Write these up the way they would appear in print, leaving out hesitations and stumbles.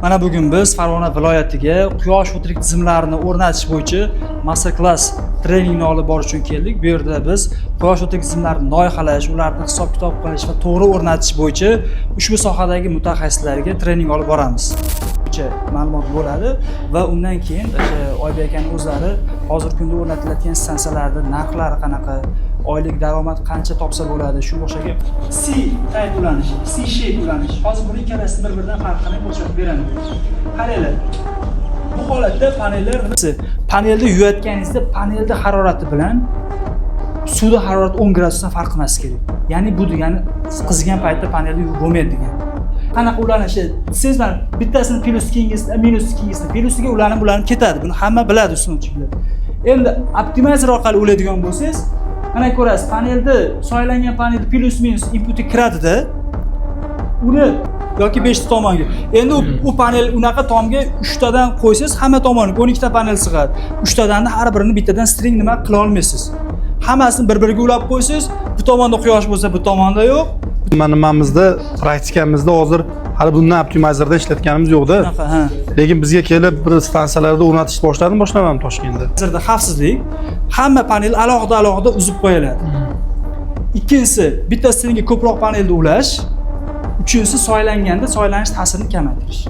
Mana bugun biz Farg'ona viloyatiga quyosh fotolik tizimlarini o'rnatish bo'yicha master klass treningni olib borish uchun keldik. Bu yerda biz quyosh fotolik tizimlarini loyihalash, ularni hisob kitob qilish va to'g'ri o'rnatish bo'yicha ushbu sohadagi mutaxassislarga trening olib boramiz. Bo'yicha ma'lumot bo'ladi va undan keyin o'sha Oybek akani o'zlari hozirgi kunda o'rnatilayotgan stansiyalarni narxlari qanaqa, oylik daromad qancha topsa bo'ladi, shunga o'xshagan C type ulanish, C shape ulanish. Hozir buni ikkalasini bir biridan farqini ko'rsatib beraman. Qaranglar, bu holatda panellar nimasi, panelni yuvayotganingizda panelni harorati bilan suvni harorati 10 gradusdan farq qilmasligi kerak. Ya'ni bu degani qizigan paytda panelni yuvib bo'lmaydi degani. Qanaqa ulanishi desangiz, mana bittasini plyus, keyingisi minus, keyingisini plyusiga ulanib ulanib ketadi. Buni hamma biladi, установщик lar. Endi optimizer orqali ulaydigan bo'lsangiz, mana ko'rasiz, panelni, soyalangan panelni plyus minus inputi kiradida uni yoki beshta tomonga. Endi u panel unaqa tomga uchtadan qo'ysangiz, hamma tomoniga 12 ta panel sig'adi. Uchtadan har birini bittadan string nima qila olmaysiz. Hammasini bir biriga ulab qo'ysangiz, bu tomonda quyosh bo'lsa, bu tomonda yo'q. Nima nimamizda, praktikamizda hozir hali bundan optimizerda ishlatganimiz yo'qda. Shunaqa, ha. Lekin bizga kelib bir stansiyalarda o'rnatishni boshladimi, boshlamadimi Toshkentda? Hozirda xavfsizlik, hamma panel alohida alohida uzib qo'yiladi. Ikkinchisi, bitta stringga ko'proq panelni ulash. Uchinchisi, soyalanganda soyalanish ta'sirini kamaytirish.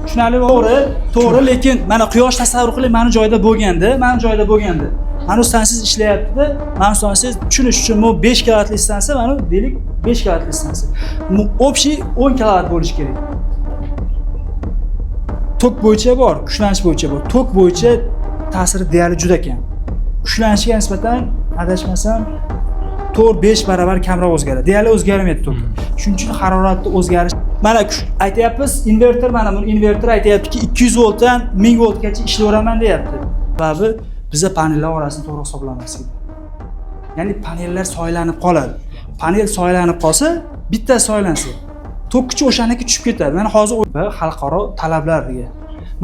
Tushunarli, to'g'ri, to'g'ri, lekin mana quyosh, tasavvur qiling, mani joyda bo'lganda, mani joyda bo'lganda, mana bu stansiyangiz ishlayaptida, mana bu stansiyangiz, tushunish uchun, bu 5 kilovatli stansiya, mana bu deylik 5 kilovatli stansiya. Общий 10 kilovat bo'lishi kerak. Tok bo'yicha bor, kuchlanish bo'yicha bor. Tok bo'yicha ta'siri deyarli juda kam. Kuchlanishiga nisbatan, adashmasam, 4-5 barobar kamroq o'zgaradi. Deyarli o'zgarmaydi tok. Shuning uchun haroratni o'zgarish, mana aytyapmiz, inverter, mana buni inverter aytyaptiki, 200 voltdan 1000 voltgacha ishlayveraman deyapti. Sababi biza panellar orasini to'g'ri hisoblamaslik. Ya'ni panellar soyalanib qoladi. Panel soyalanib qolsa, bitta soyalansa, tok kuchi o'shaniki tushib ketadi. Mana hozir va xalqaro talablarga,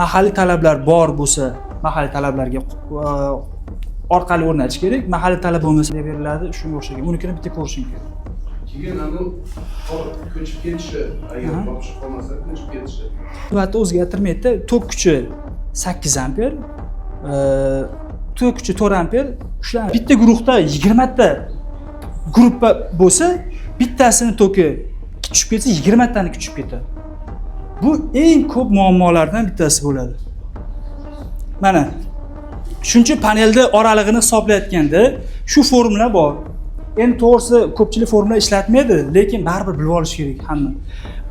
mahalliy talablar bor bo'lsa, mahalliy talablarga orqali o'rnatish kerak. Mahalliy talab bo'lmasa beriladi, shunga o'xshagan. Unikini bitta ko'rishing kerak. Keyin anavi ko'chib ketishi, agar topishib qolmasa, ko'chib ketishi. Quvvatni o'zgartirmaydi. Tok kuchi 8 amper, tok kuchi 4 amper. Kuchlar bitta guruhda 20 ta gruppa bo'lsa, bittasini toki tushib ketsa, 20 taniki tushib ketadi. Bu eng ko'p muammolardan bittasi bo'ladi. Mana shuning uchun panelni oralig'ini hisoblayotganda shu formula bor. Endi to'g'risi, ko'pchilik formula ishlatmaydi, lekin baribir bilib olish kerak hamma.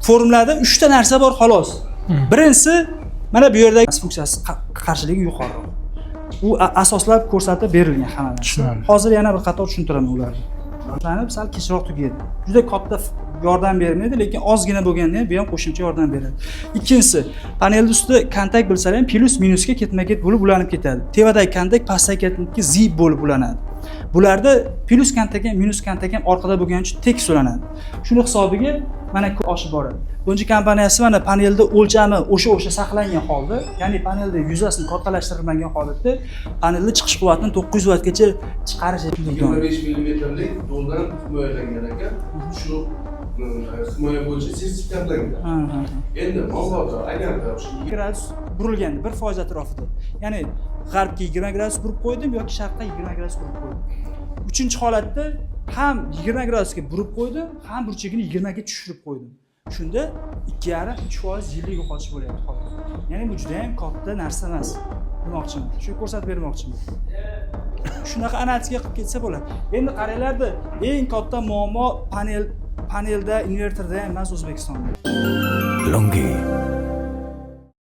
Formulada uchta narsa bor xolos. Birinchisi, mana bu yerdagi funksiyasi qarshiligi yuqoriroq. U asoslab ko'rsatib berilgan hamma narsa. Tushunarli. Hozir yana bir qator tushuntiraman ularni. Lanib sal kechroq tugaydi. Juda katta yordam bermaydi, lekin ozgina bo'lganda ham bu ham qo'shimcha yordam beradi. Ikkinchisi, panelni ustida kontakt bilsalar ham plyus minusga ketma-ket bo'lib ulanib ketadi. Tepadagi kontakt pastdagi kontaktga zid bo'lib ulanadi. Bularda plyus kontakt ham, minus kontakt ham orqada bo'lgani uchun tekis ulanadi. Shuni hisobiga mana oshib boradi. Buncha kompaniyasi mana panelda o'lchami o'sha saqlangan holda, ya'ni panelda yuzasini kattalashtirilmagan holatda panelda chiqish quvvatini 900 vattgacha chiqarish mumkin. 25 millimetrlik do'ldan himoyalangan ekan. Shu himoya bo'yicha sertifikatlangan. Ha, ha, ha. Endi mabodo agarda o'sha Gradus burilganda 1% atrofida. Ya'ni g'arbga 20 gradus burib qo'ydim yoki sharqqa 20 gradus burib qo'ydim. Uchinchi holatda ham 20 gradusga burib qo'ydim, ham burchagini 20 ga tushirib qo'ydim. Shunda 2,5-3% yillik yo'qotish bo'lyapti xolos. Ya'ni bu juda ham katta narsa emas demoqchiman. Shu ko'rsatib bermoqchiman. Shunaqa analitika qilib ketsa bo'ladi. Endi qaranglarda, eng katta muammo panelda, inverterda ham emas O'zbekistonda. Longi.